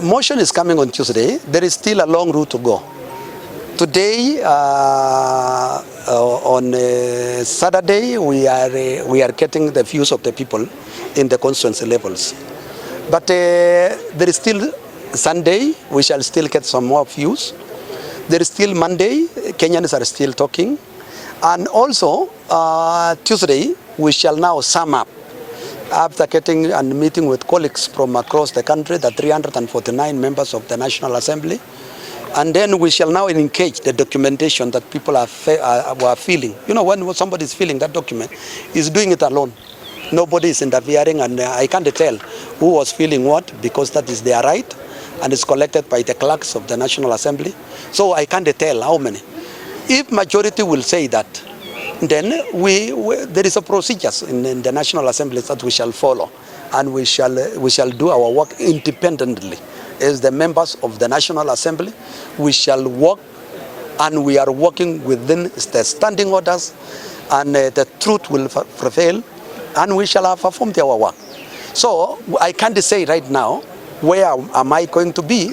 Motion is coming on Tuesday. There is still a long route to go. Today, on Saturday, we are getting the views of the people in the constituency levels. But there is still Sunday, we shall still get some more views. There is still Monday, Kenyans are still talking. And also, Tuesday, we shall now sum up after getting and meeting with colleagues from across the country, the 349 members of the National Assembly. And then we shall now engage the documentation that people were feeling. You know, when somebody is filling that document, is doing it alone. Nobody is interfering, and I can't tell who was feeling what, because that is their right, and it's collected by the clerks of the National Assembly. So I can't tell how many. If majority will say that, then there is a procedures in the National Assembly that we shall follow, and we shall do our work independently. As the members of the National Assembly, we shall work, and we are working within the standing orders, and the truth will prevail, and we shall have performed our work. So I can't say right now where am I going to be,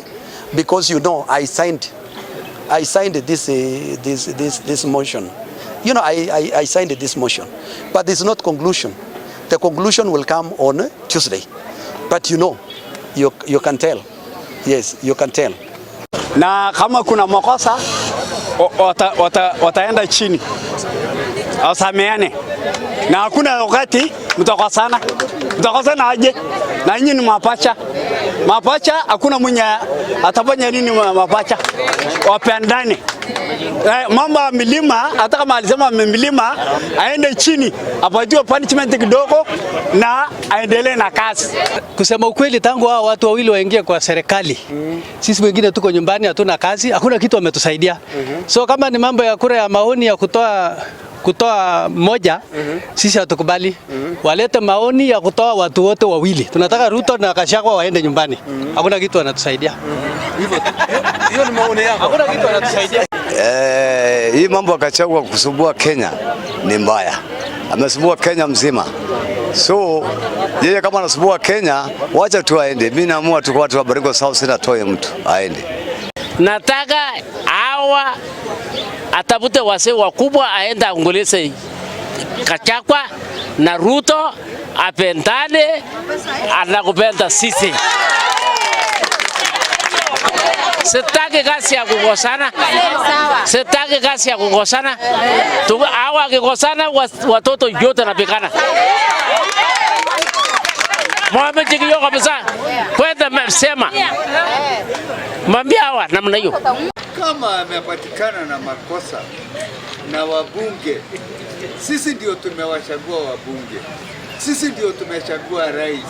because I signed this motion. I signed this motion, but it's not conclusion. The conclusion will come on Tuesday. But you can tell. Yes, you can tell. Na kama kuna makosa wataenda chini wasameane, na hakuna wakati mtakosana. Mtakosana aje? Na nyinyi ni mapacha. Mapacha hakuna mwenye atafanya nini mapacha, wapendane. Mambo ya milima, hata kama alisema milima, aende chini apatiwe punishment kidogo na aendelee na kazi. Kusema ukweli, tangu hao watu wawili waingie kwa serikali, sisi wengine tuko nyumbani, hatuna kazi, hakuna kitu wametusaidia. So kama ni mambo ya kura ya maoni ya kutoa moja, sisi hatukubali. Walete maoni ya kutoa watu wote wawili. Tunataka Ruto na Gachagua waende nyumbani. Hakuna kitu wanatusaidia. Hiyo ni maoni yako. Hakuna kitu wanatusaidia. Hii mambo ya Gachagua kusumbua Kenya ni mbaya, amesumbua Kenya mzima. So yeye kama anasumbua Kenya, wacha tu aende. Mimi naamua tu kwa watu wa Baringo South, sina toe mtu aende. Nataka hawa atafute wazee wakubwa aende aongeleshe Gachagua na Ruto apendane, anakupenda sisi. Sitaki kazi ya kukosana, sitaki kazi ya kukosana. Hawa wakikosana watoto yote napigana. Mohamed Chikiyo kabisa, kwenda sema mwambie hawa namna hiyo. Kama amepatikana na makosa na wabunge, sisi ndio tumewachagua wabunge, sisi ndio tumechagua rais,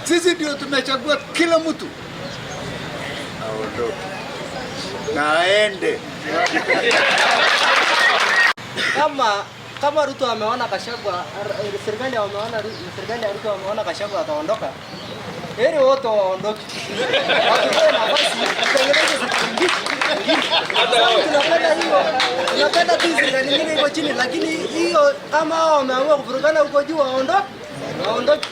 sisi ndio tumechagua kila mtu, aondoke na aende. Kama Ruto ameona Gachagua, serikali wameona, serikali ya Ruto wameona Gachagua ataondoka, heri wote waondoke, watupe nafasi tutengeneze serikali nyingine. Sababu tunapenda hiyo, tunapenda tu serikali nyingine iko chini, lakini hiyo kama hao wameamua kuvurugana huko juu, waondoke, waondoke.